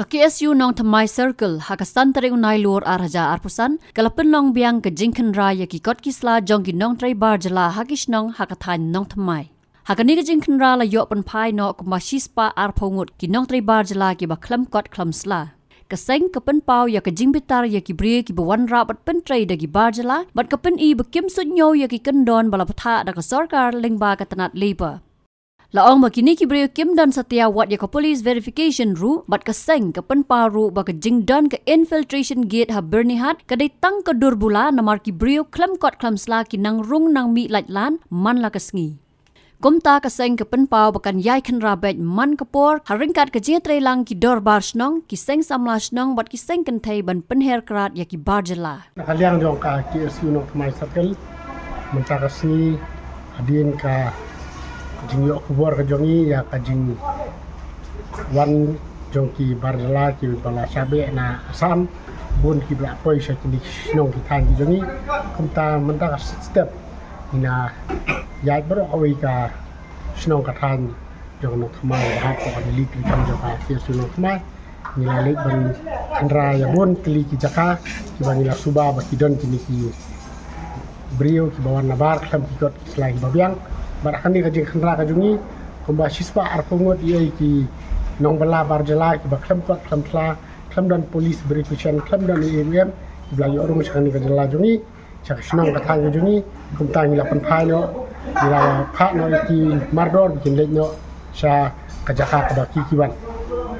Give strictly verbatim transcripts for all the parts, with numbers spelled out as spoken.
Ka K S U Nongthymmai Circle, ha ka san tarik u Nailur ar hajar arphew san, ka la pynlong biang ka jingkhynra ïa ki kot ki sla jong ki nongtrei bar jylla ha ki shnong ha ka thaiñ Nongthymmai. Ha kane ka jingkhynra la ïoh pynphai noh kumba shispah arphew ngut ki nongtrei bar jylla kiba khlem kot khlem sla. Ka seng ka pynpaw ïa ka jingbitar ïa ki briew kiba wanrah bad pyntrei da ki bar jylla, bad ka pyni ba kim suidñiew ïa ki kyndon ba la bthah da ka sorkar lyngba ka tnat Labour. La ong ba kine ki briew kim don satia wat ïa ka police verification ruh, bad ka seng ka pynpaw ruh ba ka jingdon ka infiltration gate ha Byrnihat ka dei tang ka dur bula namar ki briew khlem kot khlem sla ki nang rung nang mih lait lan man la ka sngi. Kumta ka seng ka pynpaw ba kan ïai khynra beit man ka por, ha ryngkat ka jingïatreilang ki dorbar shnong, ki seng samla shnong bad ki seng kynthei ban pynher krad ïa ki bar jylla. Na ka liang jong ka K S U Nongthymmai Circle, mynta ka sngi, hadien ka jingïoh khubor ka jong ngi ïa ka jingwan jong ki bar jylla kiba la shah beh na Assam, bun kiba la poi sha kine ki shnong ki thaiñ ki jong ngi. Kumta mynta ka step ngi la ïaid baroh kawei ka shnong ka thaiñ jong Nongthymmai, ba hap ka ban leit treikam jong ka K S U Nongthymmai. Ngi la leit ban khynra ïa bun tylli ki jaka kiba ngi la suba ba ki don kine ki briew kiba wan nabar khlem ki kot ki sla kiba biang. Bad ha kane ka jingkhynra ka jong ngi, kumba shispah arphew ngut ïa ki nongbylla bar jylla kiba khlem kot khlem sla, khlem don police verification, khlem don A R M, kiba la ïoh rung sha kane ka jylla jong ngi, sha ka shnong ka thaiñ ka jong ngi. Kumta ngi la pynphai noh, ngi la phah noh ïa ki mardor ba kin leit noh sha ka jaka kaba ki ki wan.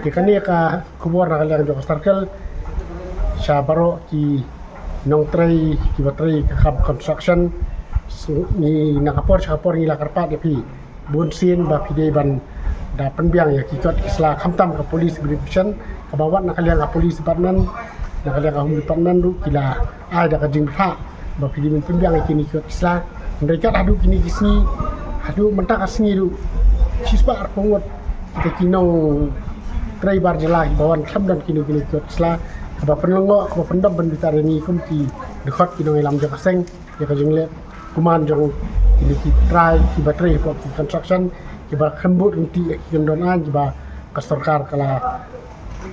Te kane ka khubor na ka liang jong ka circle sha baroh ki nongtrei kiba trei ka kam construction. Ngi na ka por sha ka por ngi la kyrpad ïa phi bunsien ba phi dei ban da pynbiang ïa ki kot ki sla, khamtam ka police verification kaba wat na ka liang ka police department, na ka liang ka home department ruh ki la ai da ka jingpynbiang ba phi dei ban pynbiang ïa kine ki kot ki sla. Hynrei kat haduh kine ki sngi, haduh mynta ka sngi ruh, shispah arphew ngut kita ki nongtrei bar jylla kiba wan khlem don kine kine ki kot ki sla, kaba pynlyngngoh, kaba pyndom pynbitar ïa ngi kum ki dkhot ki nongïalam jong ka seng, ïa ka jingleh kuman jong kine ki trai kiba trei hapoh ki construction, kiba khlem bud ryntih ïa ki kyndon aiñ kiba ka sorkar ka la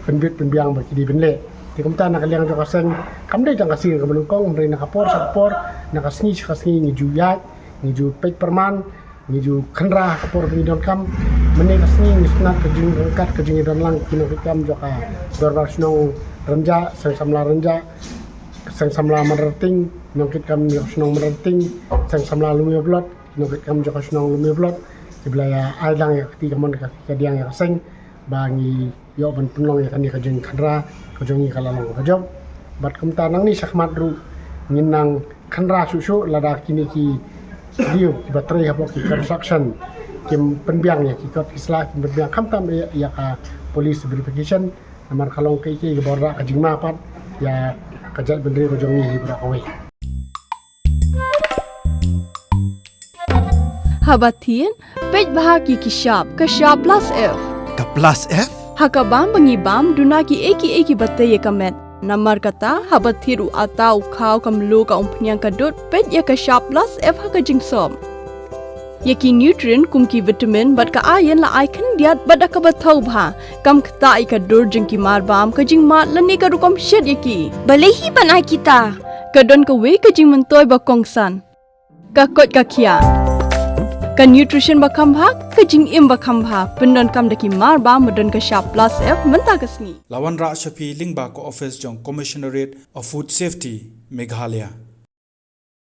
pynbit pynbiang ba ki dei ban leh. Te kumta na ka liang jong ka seng, kam dei tang ka sngi kaba nyngkong, hynrei na ka por sha ka por, na ka sngi sha ka sngi ngi ju ïaid, ngi ju peit pyrman, ngi ju khynra ha ka por ba ngi donkam. Mynne ka sngi ngi sngap ka jingryngkat ka jingïadonlang ki nongkitkam jong ka dorbar shnong Rynjah, seng samla Rynjah, seng samla Madarting, nongkitkam jong ka shnong Madarting, seng samla Lumiablot, nongkitkam jong ka shnong Lumiablot, kiba la ïa ai lang ïa ka kti kamon ka kti kadiang ïa ka seng ba ngi ïoh ban pynlong ïa kane ka jingkhynra ka jong ngi ka la long kaba jop. Bad kumta nangne shakhmat ruh ngin nang khynra shuh shuh lada kine ki briew kiba trei hapoh ki construction kim pynbiang ïa ki kot ki sla, kim pynbiang khamtam ïa, ïa ka police verification. Namar ka long kaei kaei kaba wanrah ka jingma pat ïa ka jaitbynriew ka jong ngi hi baroh kawei. Haba thied, peit bha ki ki shap, ka shap plus F. Ka plus F? Ha ka bam ba ngi bam, duna kiei kiei kiba tei ïa ka met. Namar kata, haba thied u atta, u khaw, ka mluh, ka umphniang, ka dud, peit ïa ka shap plus F ha ka jingsop. Ïa ki nutrient kum ki vitamin bad ka iron la ai khyndiat bad da kaba thaw bha. Kam ktah ïa ka dur jong ki marbam, ka jingmad lane ka rukom shet ïa ki. Balei hi ban ai kita? Ka don kawei ka jingmyntoi ba kongsan. Ka koit ka khiah. Ka nutrition ba kham bha, ka jingim ba kham bha. Pyndonkam da ki marbam ba don ka shap plus F mynta ka sngi. La wanrah sha phi lyngba ka office jong Commissionerate of Food Safety, Meghalaya.